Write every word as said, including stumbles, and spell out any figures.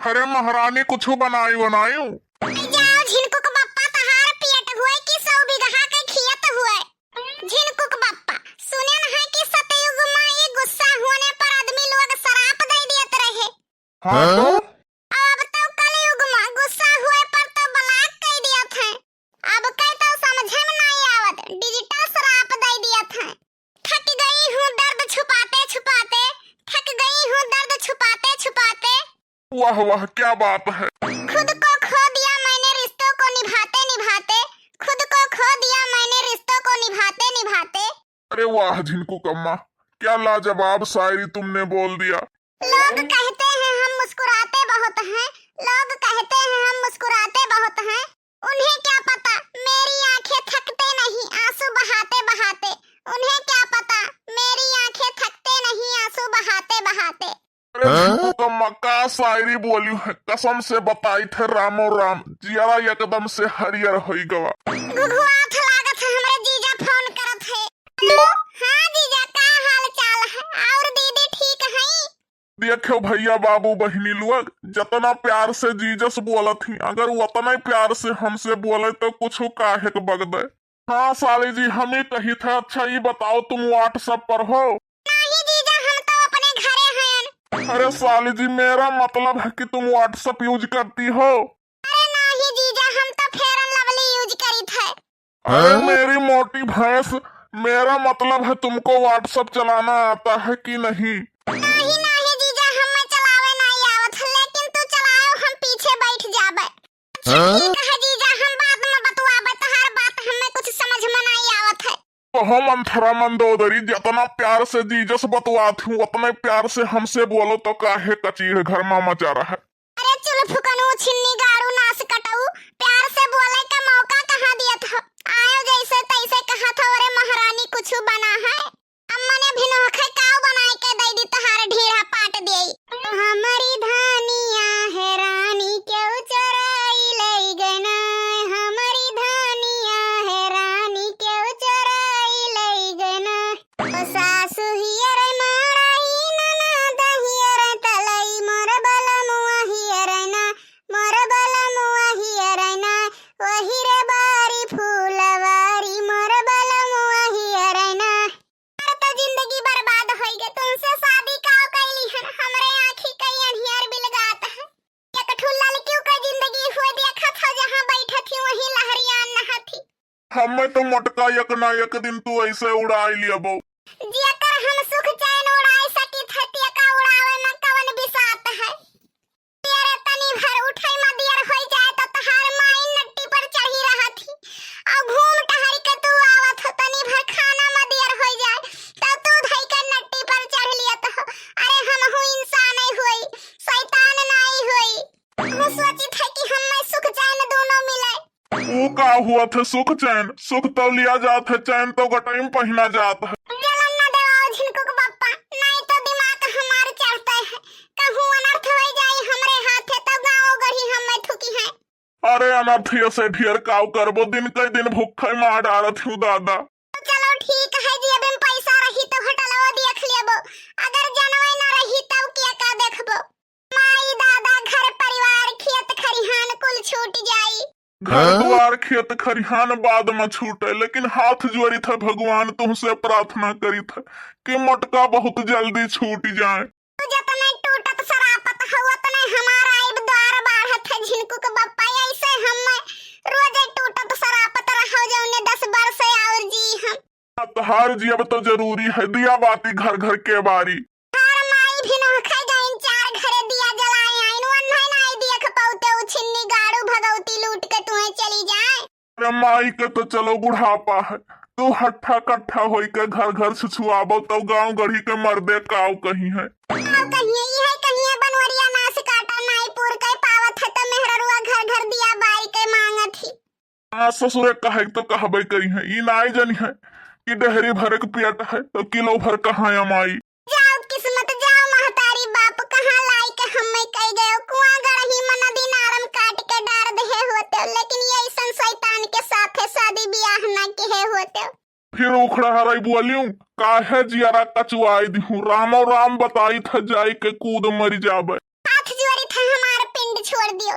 अरे महारानी, कुछ बनाई बनाई। जाओ झिनकुक बप्पा, तहार पेट हुए कि सौ बीघा के खेत हुए। झिनकुक बप्पा, सुनेन है कि सतयुग मा ई गुस्सा होने पर आदमी लोग सराप दे दियत रहे। हाँ तो? अब तो कलयुग मा गुस्सा हुए पर तो block कई दियत है। अब कई तो समझे में नाई आवत, digital सराप दे दियत है। थक गई हूँ दर्द छुपाते छुपाते, थक गई हूँ दर्द छुपाते छुपाते। वाह वाह, क्या बात है। खुद को खो दिया मैंने रिश्तों को निभाते निभाते, खुद को खो दिया मैंने रिश्तों को निभाते निभाते। अरे वाह झिनकुक अम्मा, क्या लाजवाब शायरी तुमने बोल दिया। लोग कहते हैं हम मुस्कुराते बहुत हैं, लोग कहते हैं हम मुस्कुराते बहुत हैं, उन्हें क्या पता मेरी आंखें थकते नहीं आंसू बहाते बहाते, उन्हें क्या पता मेरी आंखें थकते नहीं आंसू बहाते बहाते। अरे हाँ? झिनकुक अम्मा, का शायरी बोली है, कसम से बताई थे रामो राम, जियरा एकदम से हरियर होई गवा। घुघुआत लागत है, हमरे जीजा फोन करत है। हेलो, हाँ जीजा, का हाल चाल है? और दीदी ठीक है? देखो भैया, बाबू, बहिनी लोग, जतना प्यार से जीजस बोलत ही, अगर उतना ही प्यार से हमसे बोले तो कुछ काहे के बगदे। हाँ साली जी, हम ही कही थे। अच्छा, ये बताओ, तुम WhatsApp पर हो? नहीं जीजा, हम तो अपने घरे हैं। अरे साली जी, मेरा मतलब है कि तुम WhatsApp use करती हो। अरे नहीं जीजा, हम तो Fair and Lovely use करी थे। अरे हाँ? मेरी मोटी भैंस, मेरा मतलब है तुमको WhatsApp चलाना आता है कि नहीं? नहीं, नहीं जीजा, हमें चलावे नहीं आवत, लेकिन तू चलाओ, हम पीछे बैठ जाबे। अच्छा, हाँ? ठीक है जीजा, हम बाद में बतुआबे, तहार बात हमें कुछ समझ में नहीं आवत है। कहो मंथरा मंदोदरी, जितना प्यार से जीजस बतुआत हूँ, उतने प्यार से हमसे बोलो तो काहे कचीर घर में मचा रहा है। अरे चुल फुकनू, छिन्नी गाड़ू, नास कटऊ, प्यार से बोले का मौका कहाँ दियत हो? आयो जैसे तैसे कहत हो, अरे महारानी कुछ बना है। अम्मा ने भी नोखे काव बनाए के दे दी, तहार ढीढ़ा पाट देई। हमरी धानिया है रानी, क्यों चोराई लई गना, हमरी धानिया है रानी, क्यों चोराई लई गना। ओ सासु हियर माराई, ननद हियर तलई, मोर बलमुआ हियर ना, मोर बलमुआ हियर ना, वही रे बारी फूलवारी, मोर बलमुआ हियर ना। हमार तो जिंदगी बर्बाद होई गे, तुमसे शादी काव कैली हन, हमरे आँखी कई अन्हियर बिलगात है। एक ठू ललकियों का जिंदगी हुए देखत हो, जहाँ बैठत ही वहीं लहरियान नहात ही। हमें तो मोटका एक ना एक दिन तू ऐसे उड़ाई लियबो। जेकर हम सुख चैन उड़ाई सकित है, तेका उड़ावे में कवन बिसात है? अरे तनी भर उठई में देर होई जाए तो तहार माई नट्टी पर चढ़ी रहत ही, और घूम टहर के तू आवत हो, तनी भर खाना में देर होई जाए तो तू धई के नट्टी पर चढ़ लियत हो। अरे हमहू इंसान ही होई, शैतान नाई होई। वो सोचित है कि हमें सुख चैन दोनों मिले। ऊ का हुआ थे सुख चैन? सुख तो लिया जात है, चैन तो गटई में पहिना जात है। जलन न देवाओ झिनकुक बप्पा, नहीं तो दिमाग हमार चढ़ते है, कहूँ अनर्थ होई जाई हमरे हाथे, तो गाँव गढ़ी हमें थुकी है। अरे अनर्थ ये से ढेर काव करबो, दिन कई दिन भूखे मार डारत हूँ दादा। तो चलो ठीक है जी, अब इन पैसा रही तो होटलवा देख लेबो, अगर जनवे न रही तब के का देखबो? माई दादा, घर परिवार, खेत खरिहान कुल छूट जाई। घर हाँ? द्वार, खेत खरिहान बाद में छूटे, लेकिन हाथ जोड़ी थे भगवान, तुमसे प्रार्थना करी थे कि मोटका बहुत जल्दी छूट जाए। तू जतने टूटत सरापत हो, उतने हमार आइब द्वार बाढ़त है। झिनकुक बप्पा, ऐसे हम रोज टूटत सरापत रहो, जौने दस बरस और जी हम। तहार जियब तो जरूरी है, दिया बाती घर घर के बारी। हमार माई भी नोखे गईन, चार घरे दिया जलाए आइन, वन्हे नाई देख पौते, उ छिन्नी गाड़ू भगौती लूट के तुहे चली जाए। अरे माई के तो चलो बुढ़ापा है, तू हट्ठा कट्ठा होई के घर घर छुछुआबो तो गांव गढ़ी के मर्दे काव कही है। काव कहिए, इहे कहिए बनवरिया नास काटा, नाई पूर के पावत है तो मेहररुआ घर घर दिया बारी के मांगत ही। हाँ ससुरे, कहे तो कहबे करी है, ई नाई जनी है कि डेहरी भर के पेट है तो किलो भर कहाँ अमाई। जाओ किस्मत, जाओ महतारी बाप, कहाँ लाई के हमें कह गयो। कुआं गढ़ही में नदी नारम काट के डार देहे होते, लेकिन ये ऐसन शैतान के साथे शादी ब्याह ना किहे होते। फिर उखड़ा हराई बोलियूं, काहे जियरा कचुआई दिहूं, रामो राम बताई था जाई के कूद मरी जाबे। हाथ जोड़ी था हमार छोड़ दियो,